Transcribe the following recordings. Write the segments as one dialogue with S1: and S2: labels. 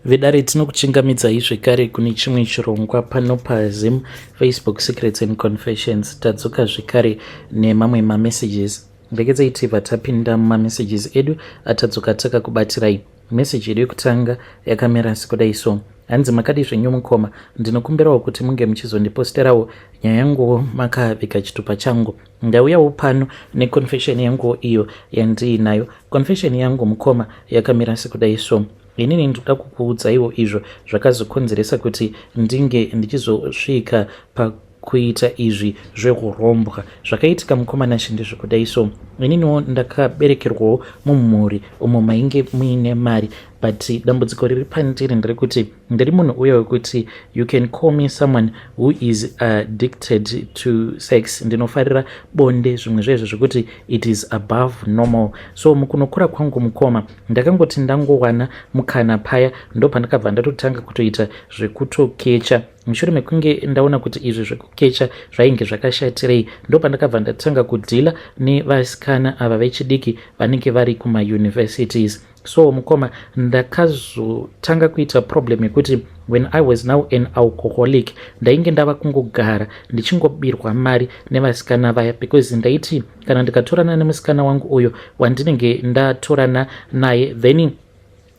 S1: Vedare, tinokuchingamidzai zvekare kune chimwe chirongwa pano paZim Facebook Secrets and Confessions. Tadzoka zvekare nemamwe mamessages. Regedzai tibva tapinda mumamessages edu atadzoka takakubatirai. Message yedu yekutanga yakamira sekudai so. Hanzi, "Makadi zvenyu mukoma? Ndinokumbirawo kuti munge muchizondiposterawo nyaya yanguwo makaviga chitupa changu. Ndauyawo pano neconfession yanguwo iyo yandiinayo. Confession yangu, mukoma, yakamira sekudai so. Inini ndinoda kukuudzaiwo izvo zvakazokonzeresa kuti ndinge ndichizosvika pakuita izvi zveurombwa. Zvakaitika, mukoma Nashe, ndezvekudai so. Ininiwo ndakaberekerwawo mumhuri umo mainge muine mari, but dambudziko riri pandiri nderekuti ndiri munhu uya wekuti you can call me someone who is addicted to sex. Ndinofarira bonde zvimwe zvezvo zvekuti it is above normal. So mukunokura kwangu, mukoma, ndakangoti ndangowana mukana paya, ndo pandakabva ndatotanga kutoita zvekutokecha. Mushure mekunge ndaona kuti izvi zvekukecha zvainge zvakashatirei, ndo pandakabva ndatanga kudhila nevasikana ava vechidiki vanenge vari kumauniversities. So mukoma, ndakazotanga kuita problem yekuti when I was now an alcoholic, ndainge ndava kungogara ndichingobirwa mari nevasikana vaya, because ndaiti kana ndikatorana nemusikana wangu uyo wandinenge ndatorana naye, then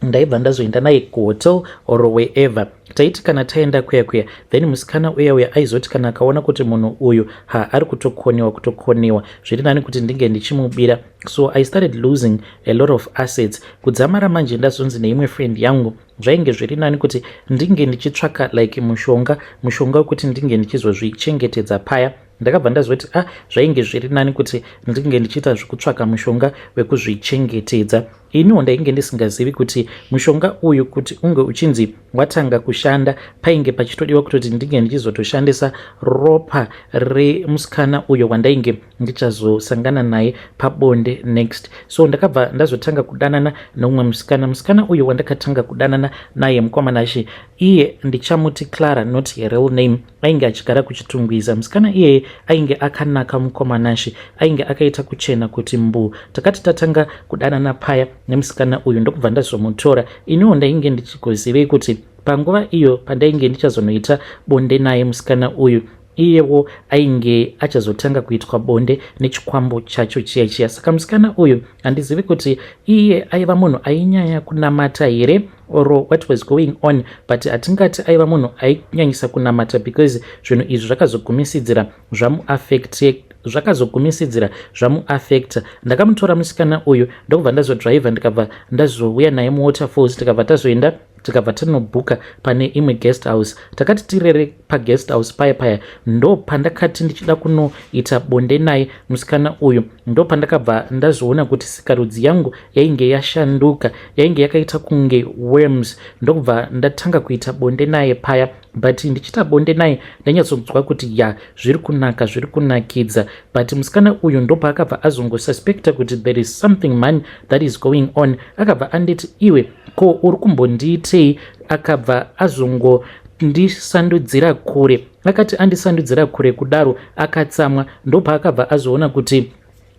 S1: ndaibva ndazoenda naye kuhotel or wherever. Taiti kana taenda kuya kuya, then musikana uya uya aizoti kana akaona kuti munhu uyu ha, ari kutokoniwa, kutokoniwa, zviri nani kuti ndinge ndichimubira. So I started losing a lot of assets. Kudzamara manje ndazonzi neimwe friend yangu zvainge zviri nani kuti ndinge ndichitsvaka like mushonga, mushonga wekuti ndinge ndichizozvichengetedza paya. Ndakabva ndazoti, ah, zvainge zviri nani kuti ndinge ndichiita zvekutsvaka mushonga wekuzvichengetedza. Iniwo ndainge ndisingazivi kuti mushonga uyu kuti unge uchinzi watanga kushanda, painge pachitodiwa kutoti ndinge ndichizotoshandisa ropa remusikana uyo wandainge ndichazosangana naye pabonde next. So ndakabva ndazotanga kudanana neumwe musikana. Musikana uyu wandakatanga kudanana naye, mukoma Nashe, iye ndichamuti Clara, not her real name. Ainge achigara kuChitungwiza. Musikana iyeye ainge akanaka, mukoma Nashe, ainge akaita kuchena kuti mbu. Takati tatanga kudanana paya nemusikana uyu, ndokubva ndazomutora. Iniwo ndainge ndichigozivei kuti panguva iyo pandainge ndichazonoita bonde naye musikana uyu, iyewo ainge achazotanga kuitwa bonde nechikwambo chacho chiya chiya. Saka musikana uyu, handizivi kuti iye aiva munhu ainyanya kunamata here or what was going on, but hatingati aiva munhu ainyanyisa kunamata, because zvinhu izvi zvakazogumisidzira zvamuaffecte, zvakazogumisidzira zvamuaffecta. Ndakamutora musikana uyu, ndokubva ndazodhiraivha, ndikabva ndazouya naye muWaterfalls. Tikabva tazoenda, tikabva tanobhuka pane imwe guest house. Takati tirere paguest house paya paya, ndo pandakati ndichida kunoita bonde naye musikana uyu, ndo pandakabva ndazoona kuti sikarudzi yangu yainge yashanduka, yainge yakaita kunge worms. Ndokubva ndatanga kuita bonde naye paya, but ndichiita bonde naye ndanyatsonzwa kuti ya, zviri kunaka, zviri kunakidza. But musikana uyu ndopaakabva azongosuspecta kuti there is something, man, that is going on. Akabva anditi, "Iwe, ko uri kumbondiitei?" Akabva azongondisandudzira kure. Akati andisandudzira kure kudaro, akatsamwa. Ndopaakabva azoona kuti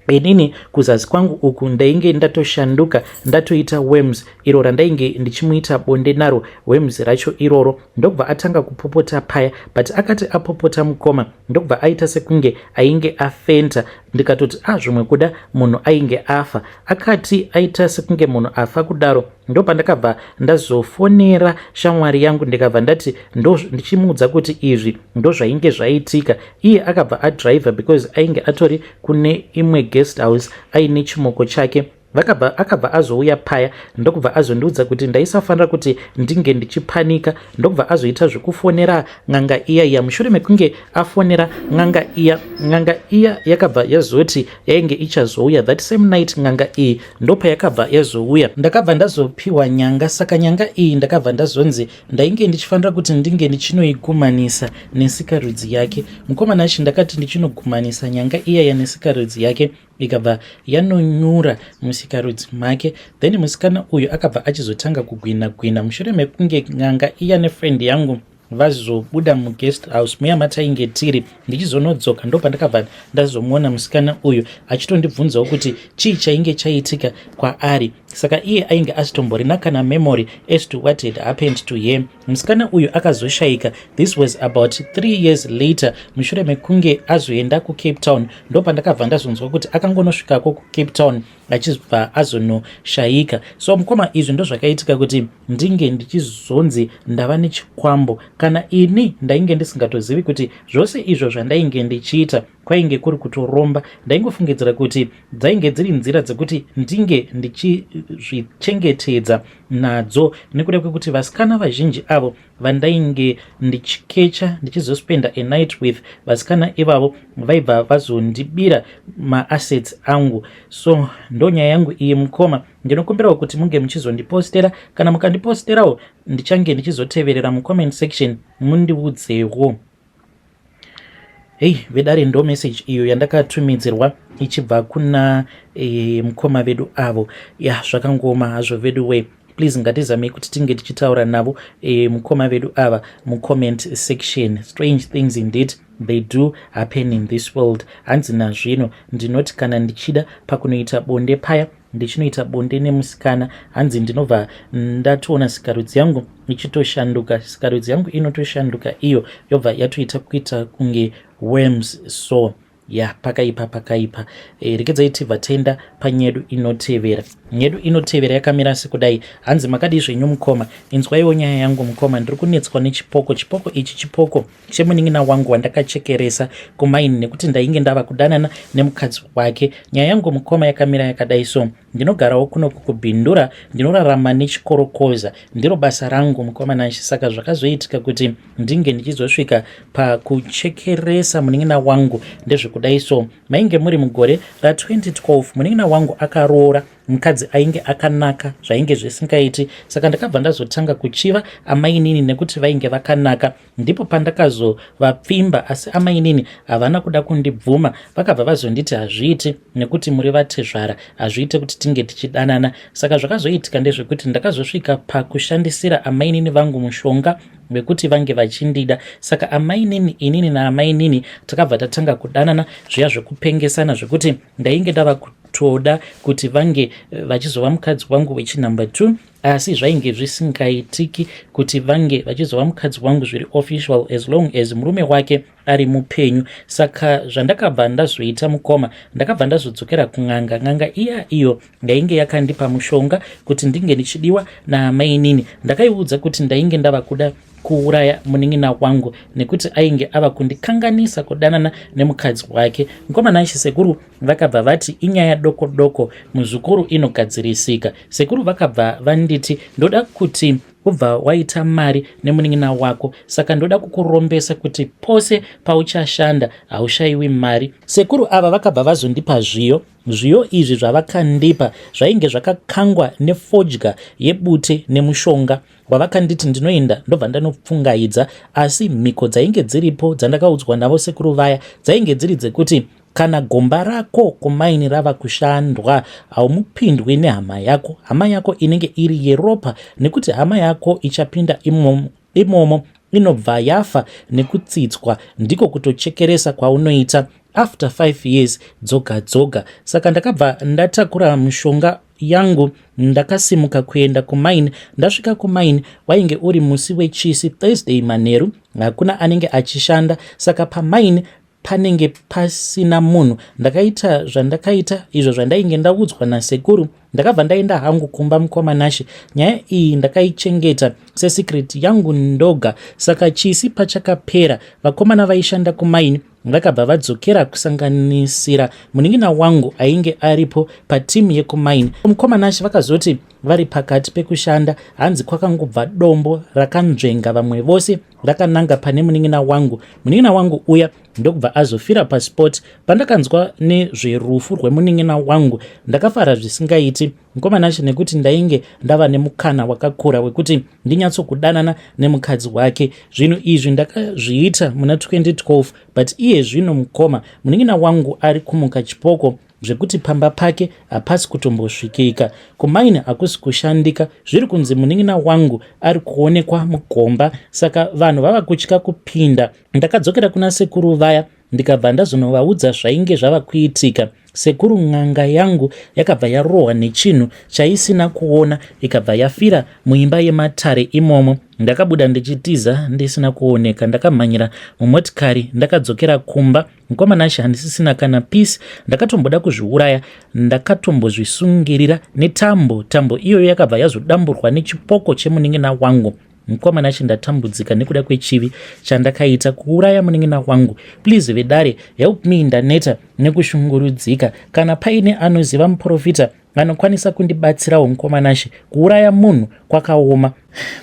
S1: inini kuzasi kwangu uku ndainge ndatoshanduka, ndatoita worms iro randainge ndichimuita bonde naro, worms racho iroro. Ndokubva atanga kupopota paya, but akati apopota, mukoma, ndokubva aita sekunge ainge afenta. Ndikatoti, a ah, zvimwe kuda munhu ainge afa. Akati aita sekunge munhu afa kudaro, ndopandakabva ndazofonera shamwari yangu, ndikabva ndati ndichimuudza kuti izvi ndo zvainge zvaitika. Iye akabva adhiraivha, because ainge atori kune imwe guest house aine chimoko chake. Vakabva, akabva azouya paya, ndokubva azondiudza kuti ndaisafanira kuti ndinge ndichipanika. Ndokubva azoita zvekufonera n'anga iya iya. Mushure mekunge afonera n'anga iya, n'anga iya yakabva yazoti yainge ichazouya that same night. N'anga iyi ndopayakabva yazouya, ndakabva ndazopiwa nyanga. Saka nyanga iyi ndakabva ndazonzi ndainge ndichifanira kuti ndinge ndichinoigumanisa nesikarudzi yake. Mukoma Nashe, ndakati ndichinogumanisa nyanga iya nesikarudzi yake, ikabva yanonyura musikarudzi make. Then musikana uyu akabva achizotanga kugwina gwina. Mushure mekunge n'anga iya nefriend yangu vazobuda muguest house muya matainge tiri, ndichizonodzoka, ndopandakabva ndazomuona musikana uyu achitondibvunzawo kuti chii chainge chaitika kwaari. Saka iye ainge asitomborina kana memory as to what had happened to her. Musikana uyu akazoshayika. This was about 3 years later, mushure mekunge azoenda kuCape Town. Ndopandakabva ndazonzwa kuti akangonosvikako kuCape Town, achibva azonoshayika. So mukoma, izvi ndo zvakaitika kuti ndinge ndichizonzi ndava nechikwambo. Kana ini ndainge ndisingatozivi kuti zvose izvo zvandainge ndichiita kwainge kuri kutoromba. Ndaingofungidzira kuti dzainge dziri nzira dzekuti ndinge ndichizvichengetedza nadzo, nekuda kwekuti vasikana vazhinji avo vandainge ndichikecha, ndichizospenda a night with, vasikana ivavo vaibva vazondibira maassets angu. So ndo nyaya yangu iyi, mukoma. Ndinokumbirawo kuti munge muchizondipostera. Kana mukandiposterawo, ndichange ndichizoteverera mucomment section, mundiudzewo. Hei vedare, ndo message iyo yandakatumidzirwa ichibva kuna mukoma vedu avo. Ya, zvakangoma hazvo vedu we. Please, ngatizamei kuti tinge tichitaura navo mukoma vedu ava mucomment section. Strange things indeed, they do happen in this world. Hanzi nazvino ndinoti kana ndichida pakunoita bonde paya, ndichinoita bonde nemusikana, hanzi ndinobva ndatoona sikarudzi yangu ichitoshanduka. Sikarudzi yangu inotoshanduka iyo, yobva yatoita kuita kunge worms. So ya, pakaipa, pakaipa. Regedzai tibva tenda panyedu inotevera. Nyedu inotevera yakamira sekudai. Hanzi, "Makadii zvenyu mukoma? Inzwaiwo nyaya yangu mukoma. Ndiri kunetswa nechipoko. Chipoko ichi chipoko chemunin'ina wangu wandakachekeresa kumaini nekuti ndainge ndava kudanana nemukadzi wake. Nyaya yangu mukoma yakamira yakadai. So ndinogarawo kunoku kuBindura. Ndinorarama nechikorokoza, ndiro basa rangu, mukoma Nashe. Saka zvakazoitika kuti ndinge ndichizosvika pakuchekeresa munin'ina wangu ndezvekudai. So mainge muri mugore ra2012. Munin'ina wangu akaroora mukadzi ainge akanaka zvainge zvisingaiti. Saka ndakabva ndazotanga kuchiva amainini nekuti vainge vakanaka. Ndipo pandakazovapfimba, asi amainini havana kuda kundibvuma. Vakabva vazonditi hazviiti nekuti muri vatezvara, hazviite kuti tinge tichidanana. Saka zvakazoitika ndezvekuti ndakazosvika pakushandisira amainini vangu mushonga wekuti vange vachindida. Saka amainini, inini naamainini takabva tatanga kudanana zviya zvekupengesana, zvekuti ndainge ndava kutoda kuti vange vachizova mukadzi wangu wechinumber 2. Asi zvainge zvisingaitiki kuti vange vachizova mukadzi wangu zviri official as long as murume wake ari mupenyu. Saka zvandakabva ndazoita mukoma, ndakabva ndazodzokera kun'anga. N'anga iya iyo yainge yakandipa mushonga kuti ndinge ndichidiwa naamainini, ndakaiudza kuti ndainge ndava kuda kuuraya munin'ina wangu nekuti ainge ava kundikanganisa kudanana nemukadzi wake. Mukoma Nashe, sekuru vakabva vati inyaya doko doko muzukuru, inogadzirisika. Sekuru vakabva vanditi ndoda kuti ubva waita mari nemunin'ina wako, saka ndoda kukurombesa kuti pose pauchashanda haushayiwi mari. Sekuru ava vakabva vazondipa zviyo. Zviyo izvi zvavakandipa zvainge zvakakangwa nefodya yebute nemushonga wavakanditi ndinoenda ndobva ndanopfungaidza. Asi mhiko dzainge dziripo dzandakaudzwa navo sekuru vaya dzainge dziri dzekuti kana gomba rako kumaini rava kushandwa, haumupindwi nehama yako, hama yako inenge iri yeropa, nekuti hama yako ichapinda imomo, imomo inobva yafa nekutsitswa. Ndiko kutochekeresa kwaunoita after 5 years dzoga dzoga. Saka ndakabva ndatakura mushonga yangu, ndakasimuka kuenda kumaini. Ndasvika kumaini, wainge uri musi wechisi, Thursday manheru, hakuna anenge achishanda, saka pamaini panenge pasina munhu. Ndakaita zvandakaita izvo zvandainge ndaudzwa nasekuru. Ndakabva ndaenda hangu kumba. Mukoma Nashe, nyaya iyi ndakaichengeta sesecret yangu ndoga. Saka chisi pachakapera, vakomana vaishanda kumaini vakabva vadzokera, kusanganisira munin'ina wangu ainge aripo patimu yekumaini. Mukoma Nashe, vakazoti vari pakati pekushanda, hanzi kwakangobva dombo rakanzvenga vamwe vose rakananga pane munin'ina wangu. Munin'ina wangu uya ndokubva azofira paspot. Pandakanzwa nezverufu rwemunin'ina wangu, ndakafara zvisingaiti, mukoma Nashe, nekuti ndainge ndava nemukana wakakura wekuti ndinyatsokudanana nemukadzi wake. Zvinhu izvi ndakazviita muna 2012, but iye zvino mukoma, munin'ina wangu ari kumuka chipoko zvekuti pamba pake hapasi kutombosvikika. Kumaini hakusi kushandika. Zviri kunzi munin'ina wangu ari kuonekwa mugomba, saka vanhu vava kutya kupinda. Ndakadzokera kuna sekuru vaya. Ndikabva ndazonovaudza zvainge zvava kuitika. Sekuru n'anga yangu yakabva yarohwa nechinhu chaisina kuona ikabva yafira muimba yematare imomo. Ndakabuda ndichitiza ndisina kuoneka ndakamhanyira mumotikari ndakadzokera kumba. Mukoma Nashe handisisina kana peace ndakatomboda kuzviuraya ndakatombozvisungirira netambo tambo iyoyo yakabva yazodamburwa nechipoko chemunin'ina wangu. Mukoma Nashe ndatambudzika nekuda kwechivi chandakaita kuuraya munin'ina wangu. Please vedare help me ndaneta nekushungurudzika. Kana paine anoziva muprofita anokwanisa kundibatsirawo mukoma Nashe kuuraya munhu kwakaoma.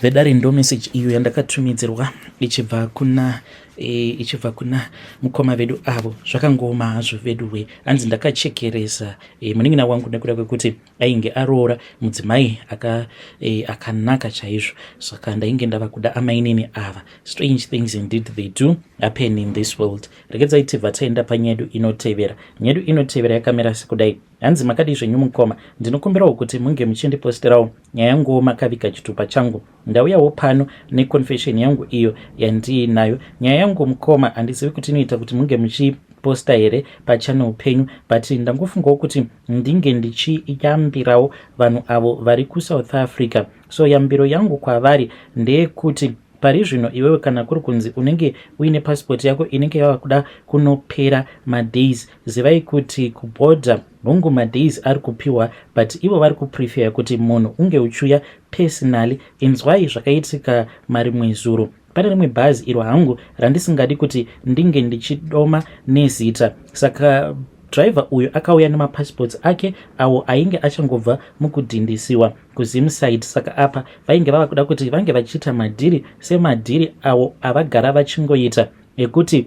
S1: Vedare ndo message iyo yandakatumidzirwa ichibva kuna e, ichibva kuna mukoma vedu avo zvakangooma hazvo veduwe hanzi ndakachekeresa e, munin'ina wangu nekuda kwekuti ainge aroora mudzimai aka, e, akanaka chaizvo saka ndainge ndava kuda amainini ava strange things indeed they do happen in this world regedzai tibva taenda panyedu inotevera nyedu inotevera yakamira sekudai hanzi makadii zvenyu mukoma ndinokumbirawo kuti munge muchindiposterawo nyaya yanguwo makaviga chitupa changu ndauyawo pano neconfession yangu iyo yandiinayo nyaya yangu mukoma handizivi kuti inoita kuti munge muchiposta here pachannel penyu but ndangofungawo kuti ndinge ndichiyambirawo vanhu avo vari kusouth africa so yambiro yangu kwavari ndeyekuti pari zvino iwewe kana kuri kunzi unenge uine passport yako inenge yava kuda kunopera madays zivai kuti kubhodha hongu madays ari kupiwa but ivo vari kuprefer kuti munhu unge uchiuya personally inzwai zvakaitika marimwe zuro pane rimwe bhazi iro hangu randisingadi kuti ndinge ndichidoma nezita saka driver uyu akauya nemapassports ake awo ainge achangobva mukudhindisiwa kuZimside saka apa vainge vava kuda kuti vange vachiita madhiri semadhiri awo avagara vachingoita ekuti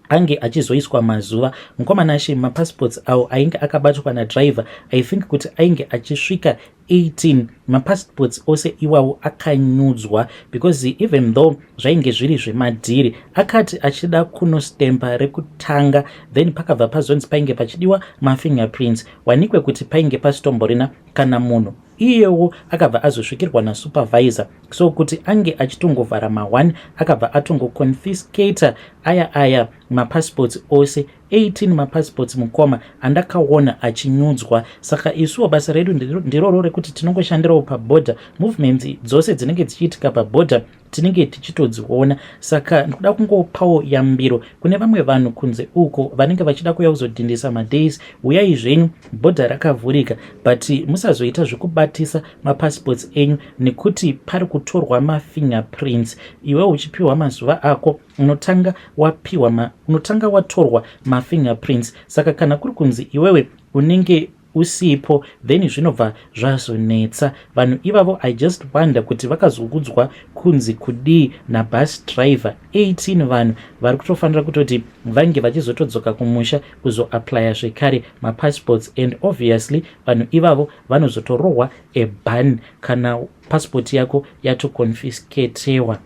S1: ange achizoiswa mazuva mukoma Nashe mapassports awo ainge akabatwa nadriver i think kuti ainge achisvika 18 mapassports ose iwawo akanyudzwa because even though zvainge zviri zvemadhiri akati achida kunostempa rekutanga then pakabva pazonzi painge pachidiwa mafingerprints wanikwe kuti painge pasitomborina kana munhu iyewo akabva azosvikirwa nasupervisor so kuti ange achitongovhara ma1 akabva atongoconfiscata aya aya mapassports ose 18 mapassports mukoma andakaona achinyudzwa saka isuwo basa redu ndiroro rekuti tinongoshandirawo pabhodha movements dzose dzinenge dzichiitika pabhodha tinenge tichitodziona saka ndikuda kungopawo yambiro kune vamwe vanhu kunze uko vanenge vachida kuuya kuzodhindisa madays uyai zvenyu bhodha rakavhurika but musazoita zvekubatisa mapassports enyu nekuti pari kutorwa mafingerprints iwe uchipiwa mazuva ako unotanga wapiwa unotanga watorwa mafingerprints saka kana kuri kunzi iwewe unenge usipo then zvinobva zvazonetsa vanhu ivavo i just wonder kuti vakazokudzwa kunzi kudii nabus driver 18 vanhu vari kutofanira kutoti vange vachizotodzoka kumusha kuzoapplya zvekare mapassports and obviously vanhu ivavo vanozotorohwa a ban kana passport yako yatoconfiscatewa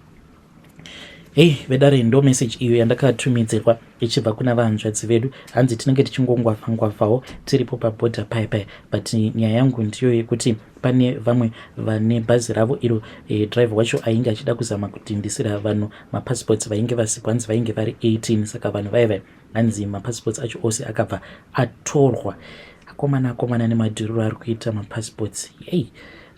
S1: hei vedare ndo message iyo yandakatumidzirwa ichibva kuna vahanzvadzi vedu hanzi tinenge tichingongwavhangwavhawo tiripo pabhodha pai pai but nyaya yangu ndiyo yekuti pane vamwe vane bhazi ravo iro e, driver wacho ainge achida kuzama kudhindisira vanhu mapassports vainge vasipo hanzi vainge vari 18 saka vanhu vaiva hanzi mapassports acho ose akabva atorwa akomana akomana nemadhuriro ari kuita mapassports yei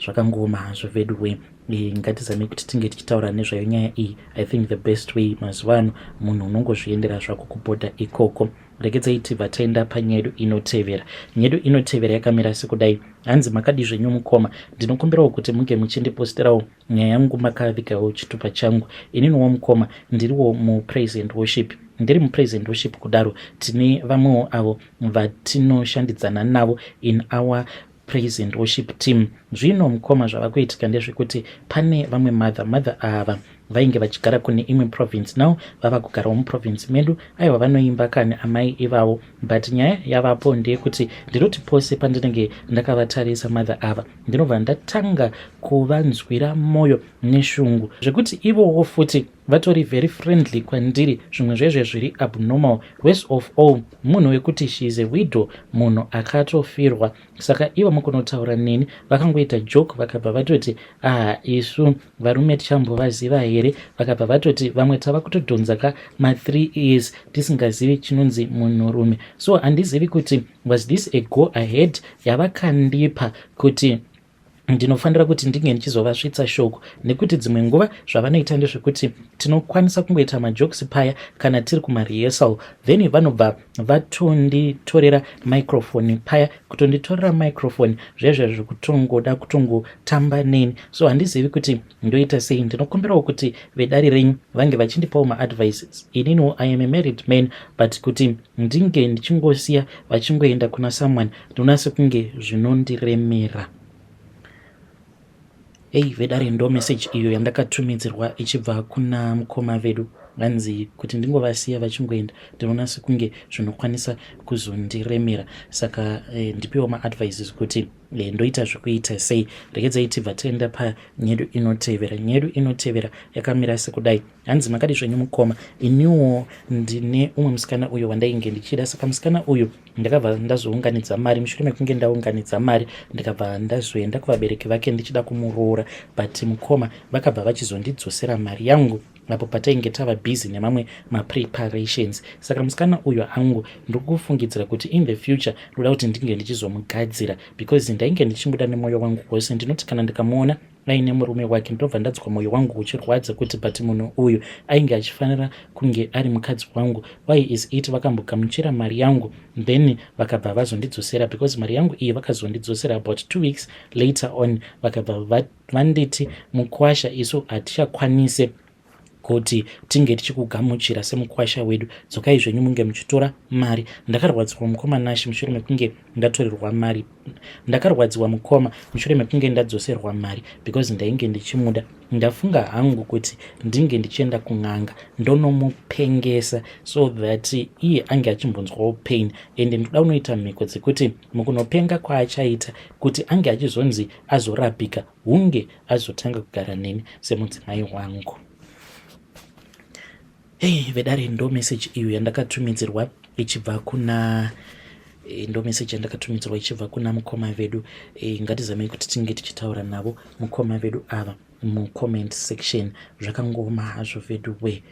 S1: zvakangooma hazvo vedu we e, ngatizamei kuti tinge tichitaura nezvayo nyaya iyi i think the best way mazuva ano munhu unongozviendera zvako kubhodha ikoko regedzai tibva taenda panyaya yedu inotevera nyaya yedu inotevera yakamira sekudai hanzi makadi zvenyu mukoma ndinokumbirawo kuti munge muchindiposterawo nyaya yangu makavigawo chitupa changu ininiwo mukoma ndiriwo mupraise and worship ndiri mupraise and worship kudaro tine vamwewo avo vatinoshandidzana navo in our praise and worship team zvino mukoma zvava kuitika ndezvekuti pane vamwe mother mother ava vainge vachigara kune imwe province now vava kugarawo muprovince medu aiwa vanoimba kani amai ivavo but nyaya yavapo ndeyekuti ndinoti pose pandinenge ndakavatarisa mother ava ndinobva ndatanga kuvanzwira mwoyo neshungu zvekuti ivowo futi vatori very friendly kwandiri zvimwe zvezve zviri abnormal worst of all munhu wekuti she is a widow munhu akatofirwa saka ivo mukunotaura neni vakangoita joke vakabva vatoti ah isu varume tichambovaziva here here? Vakabva vatoti vamwe tava kutodhonza ka ma3 years tisingazivi chinonzi munhurume. So handizivi kuti was this a go ahead yavakandipa kuti ndinofanira kuti ndinge ndichizovasvitsa shoko, nekuti dzimwe nguva zvavanoita ndezvekuti tinokwanisa kungoita majokes paya kana tiri kumarehearsal, then vanobva vatonditorera microphone paya, kutonditorera microphone zvezvo zvekutongoda kutongotamba neni. So handizivi kuti ndoita sei. Ndinokumbirawo kuti vedare renyu vange vachindipawo maadvices. Ininiwo I am a married man, but kuti ndinge ndichingosiya vachingoenda kuna someone, ndinoona sekunge zvinondiremera. Ei vedare, ndo message iyo yandakatumidzirwa ichibva kuna mukoma vedu. Vanzi kuti ndingovasiya vachingoenda, ndinoona sekunge zvinokwanisa kuzondiremera. Saka ndipiwo maadvices kuti ndoita zvekuita sei. Regedzai tibva taenda panyedu inotevera. Nyedu inotevera yakamira sekudai. Hanzi, "Makadi zvenyu mukoma? Iniwo ndine umwe musikana uyo wandainge ndichida. Saka musikana uyu ndakabva ndazounganidza mari. Mushure mekunge ndaunganidza mari, ndikabva ndazoenda kuvabereki vake ndichida kumuroora, but mukoma, vakabva vachizondidzosera mari yangu apo patainge tava busy nemamwe mapreparations. Saka musikana uyu angu ndiri kufungidzira kuti in the future ndoda kuti ndinge ndichizomugadzira, because ndainge ndichimuda nemwoyo wangu wose. Ndinoti kana ndikamuona aine murume wake, ndinobva ndadzwa mwoyo wangu uchirwadza kuti but munhu uyu ainge achifanira kunge ari mukadzi wangu. Why is it vakambogamuchira mari yangu, then vakabva vazondidzosera? Because mari yangu iyi vakazondidzosera about 2 weeks later on. Vakabva vanditi, 'Mukwasha, isu hatichakwanise kuti tinge tichikugamuchira semukwasha wedu. Dzokai zvenyu munge muchitora mari.' Ndakarwadziwa, mukoma Nashi, mushure mekunge ndatorerwa mari. Ndakarwadziwa, mukoma, mushure mekunge ndadzoserwa mari, because ndainge ndichimuda. Ndafunga hangu kuti ndinge ndichienda kun'anga ndonomupengesa so that iye ange achimbonzwawo pain. Ende ndoda kunoita mhiko dzekuti mukunopenga kwaachaita, kuti ange achizonzi azorapika, hunge azotanga kugara neni semudzimai wangu." Hei vedare, ndo message iyo yandakatumidzirwa ichibva kuna ndo message yandakatumidzirwa ichibva kuna mukoma vedu. Ngatizamei kuti tinge tichitaura navo mukoma vedu ava mucomment section. Zvakangoma hazvo vedu we.